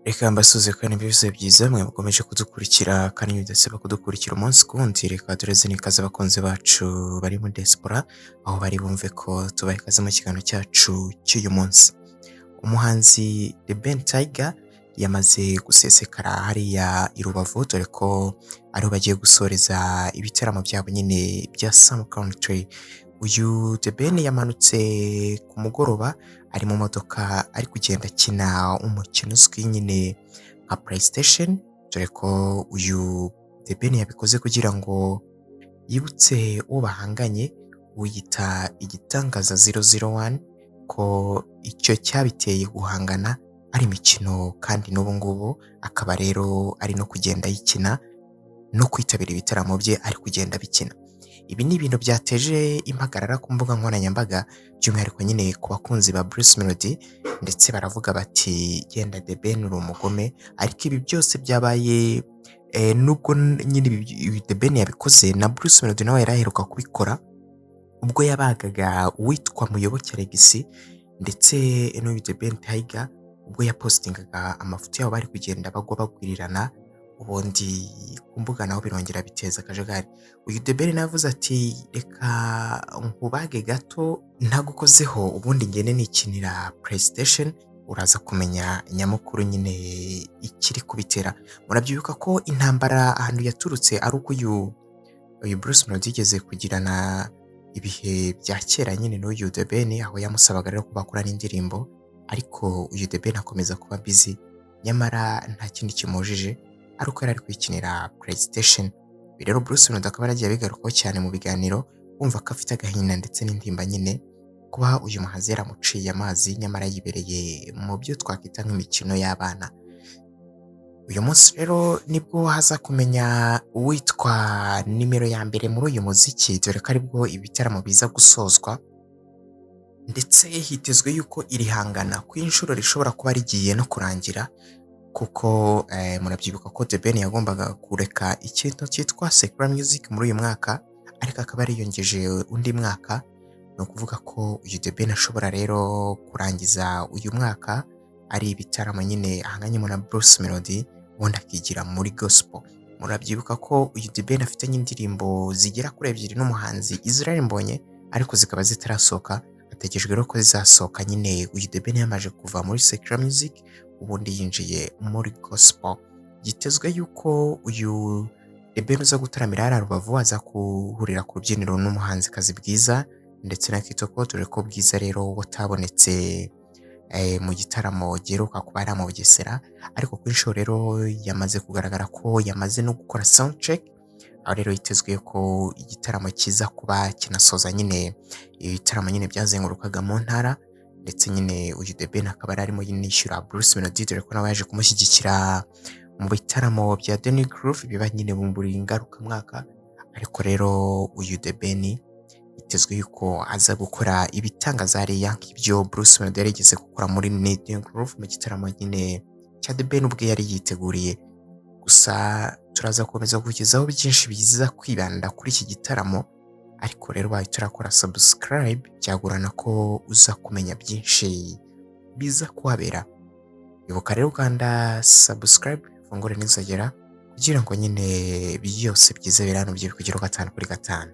Reka mbasuhuze kandi mbifurize byiza mwe mukomeje kudukurikira kandi mudasiba kudukurikira umunsi ku wundi. Reka tureze n'ikaze abakunzi bacu bari muri diaspora, aho bari bumve ko tubaha ikaze mu kiganiro cyacu cy'uyu munsi. Umuhanzi The Ben Tiger yamaze gusesekara hariya i Rubavu, dore ko ariho bagiye gusoreza ibitaramo byabo nyine bya Summer Country. Uyu The Ben yamanutse ku mugoroba ari mu modoka, ari kugenda akina umukino uzwi nyine nka PlayStation, dore ko uyu The Ben yabikoze kugira ngo yibutse uwo bahanganye wiyita Igitangaza 001 ko icyo cyabiteye guhangana ari imikino, kandi n'ubu ngubu akaba rero ari no kugenda ayikina, no kwitabira ibitaramo bye ari kugenda abikina. Ibi ni ibintu byateje impagarara ku mbuga nkoranyambaga, by'umwihariko nyine ku bakunzi ba Bruce Melody, ndetse baravuga bati: "Genda The Ben, uri umugome." Ariko ibi byose byabaye nubwo nyine ibi The Ben yabikoze, na Bruce Melody nawe yari aheruka kubikora ubwo yabagaga uwitwa Muyoboke Alex, ndetse n'uyu The Ben Tiger ubwo yapostingaga amafoto yabo bari kugenda bagwa bagwirirana, ubundi ku mbuga naho birongera biteza akajagari. Uyu The Ben nawe yavuze ati: "Reka nkubage gato ntagukozeho, ubundi ngende nikinira PlayStation, uraza kumenya nyamukuru nyine ikiri kubitera." Murabyibuka ko intambara ahantu yaturutse ari uko uyu Bruce Melody yigeze kugirana ibihe bya kera nyine n'uyu The Ben, aho yamusabaga rero ko bakorana indirimbo, ariko uyu The Ben akomeza kuba busy, nyamara nta kindi kimujije ari uko yari ari kwikinira PlayStation. Ibi rero Bruce Melody akaba yaragiye abigarukaho cyane mu biganiro, wumva ko afite agahinda ndetse n'intimba nyine kuba uyu muhanzi yaramuciye amazi, nyamara yibereye mu byo twakwita nk'imikino y'abana. Uyu munsi rero nibwo haza kumenya uwitwa nimero ya mbere muri uyu muziki, dore ko aribwo ibitaramo biza gusozwa, ndetse hitezwe yuko iri hangana ku inshuro rishobora kuba rigiye no kurangira, kuko murabyibuka ko The Ben yagombaga kureka ikintu cyitwa Secular Music muri uyu mwaka, ariko akaba yariyongeje undi mwaka. Ni ukuvuga ko uyu The Ben ashobora rero kurangiza uyu mwaka ari ibitaramo nyine ahanganyemo na Bruce Melody, ubundi akigira muri gospel. Murabyibuka ko uyu The Ben afitanye indirimbo zigera kuri ebyiri n'umuhanzi Israel Mbonyi, ariko zikaba zitarasohoka. Hategerejwe rero ko zizasohoka nyine uyu The Ben yamaze kuva muri Secular Music, ubundi yinjiye muri gospel. Byitezwe yuko uyu The Ben uza gutaramira hariya Rubavu aza guhurira ku rubyiniro n'umuhanzikazi Bwiza ndetse na Kitoko, dore ko Bwiza rero watabonetse mu gitaramo giheruka kuba hariya mu Bugesera, ariko ku inshuro rero yamaze kugaragara ko yamaze no gukora sound check, aho rero hitezwe ko igitaramo kiza kuba kinasoza nyine ibitaramo nyine byazengurukaga mu ntara, ndetse nyine uyu The Ben akaba yari arimo yishyura Bruce Melody, dore ko nawe yaje kumushyigikira mu bitaramo bya The New Groove biba nyine mu buri ngarukamwaka. Ariko rero uyu The Ben hitezwe yuko aza gukora ibitangaza hariya nk'ibyo Bruce Melody yari yigeze gukora muri New Groove mu gitaramo nyine cya The Ben ubwe yari yiteguriye. Gusa turaza gukomeza kugezaho byinshi biza kwibanda kuri iki gitaramo, ariko rero ubaye utarakora subscribe byagorana ko uza kumenya byinshi biza kuhabera. Ibuka rero ukanda subscribe, ufungure n'inzogera kugira ngo nyine byose byiza biri hano bijye bikugeraho gatanu kuri gatanu.